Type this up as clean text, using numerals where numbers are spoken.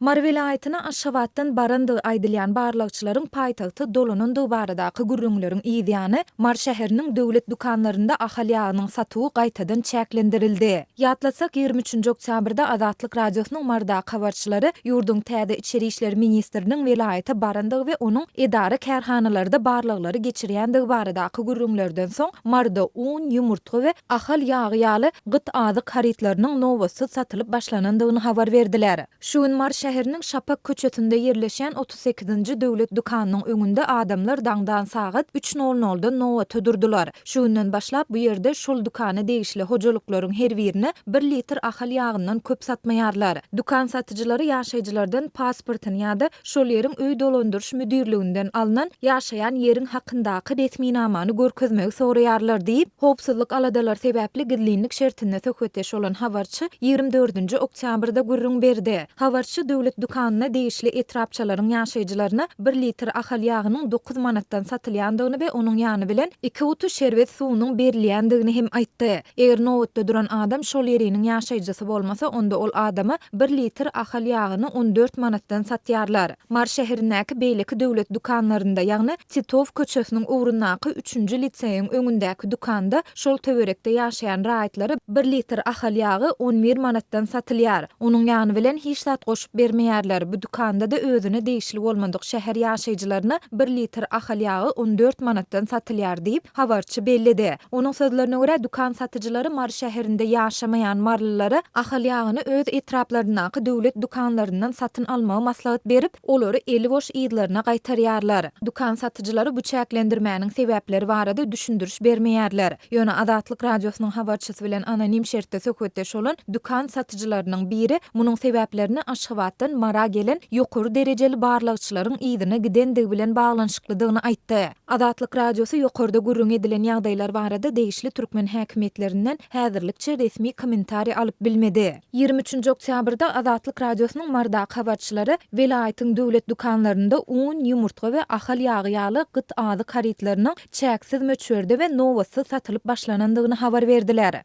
Mary welaýatyna Aşgabatdan barandygy aýdylýan barlagçylaryň paýtagta dolanandygy baradaky gürrüňleriň yz ýany, Mary şäheriniň döwlet dükanlarynda Ahal ýagynyň satuwy gaýtadan çäklendirildi. Ýatlatsak, 23-nji oktýabrda Azatlyk Radiosynyň Marydaky habarçylary ýurduň täze içeri işler ministriniň welaýata barandygy we onuň edara-kärhanalarda barlaglary geçirýändigi baradaky gürrüňlerden soň, Maryda un, ýumurtga we Ahal ýagy ýaly gyt azyk harytlarynyň nobatsyz satylyp başlanandygyny habar berdiler. Şu gün Mary şäheriniň Şapak köçesinde ýerleşýän 38-nji döwlet dükanynyň öňünde adamlar daňdan sagat üç nol noldan nobata durdular. Şu günden başlap bu ýerde şol dükana degişli hojalyklaryň her birine bir litr Ahal ýagyndan köp satmaýarlar. Dükan satyjylary ýaşaýjylardan pasportyny ýa-da şol ýeriň öý dolandyryş müdirliginden alnan ýaşaýan ýeriň hakyndaky resminamany görkezmegi soraýarlar diýip, howpsuzlyk aladalary sebäpli gizlinlik şertinde söhbetdeş bolan habarçy 24-nji oktýabrda gürrüň berdi. Habarçy döwlet dükanyna degişli etrapçalaryň ýaşaýjylaryna bir litr Ahal ýagynyň dokuz manatdan satylýandygyny we onuň ýany bilen iki guty şerbet suwunyň berilýändigini hem aýtdy. Eger nobatda duran adam şol ýeriniň ýaşaýjysy bolmasa, onda ol adama bir litr Ahal ýagyny 14 manatdan satýarlar. Mary şäherindäki beýleki döwlet dükanlarynda, ýagny Titow köçesiniň ugrundaky üçünji liseýiň öňündäki dükanda şol töwerekde ýaşaýan raýatlara bir litr Ahal ýagy 11 manatdan satylýar. Onuň ýany bilen hiç zat goşup bermeýärler. Bu dükanda-da özüne degişli bolmadyk şäher ýaşaýjylaryna bir litr Ahal ýagy 14 manatdan satylýar diýip, habarçy belledi. Onuň sözlerine görä, dükan satyjylary Mary şäherinde ýaşamaýan marylylara Ahal ýagyny öz etraplaryndaky döwlet dükanlaryndan satyn almagy maslahat berip, olary eli boş yzlaryna gaýtarýarlar. Dükan satyjylary bu çäklendirmäniň sebäpleri barada düşündiriş bermeýärler. Ýöne Azatlyk Radiosynyň habarçysy bilen anonim şertde söhbetdeş bolan dükan satyjylarynyň biri munuň sebäplerini Aşgabatdan Mara gelen ýokary derejeli barlagçylaryň yzyna gidendigi bilen baglanyşyklydygyny aýtdy. Azatlyk Radiosy ýokarda gürrüňi edilen ýagdaýlar barada degişli türkmen häkimiýetlerinden häzirlikçe resmi kommentariý alyp bilmedi. 23-nji oktýabrda Azatlyk Radiosynyň Marydaky habarçylary welaýatyň döwlet dükanlarynda un, ýumurtga we Ahal ýagy ýaly gyt azyk harytlarynyň çäksiz möçberde we nobatsyz satylyp başlanandygyny habar berdiler.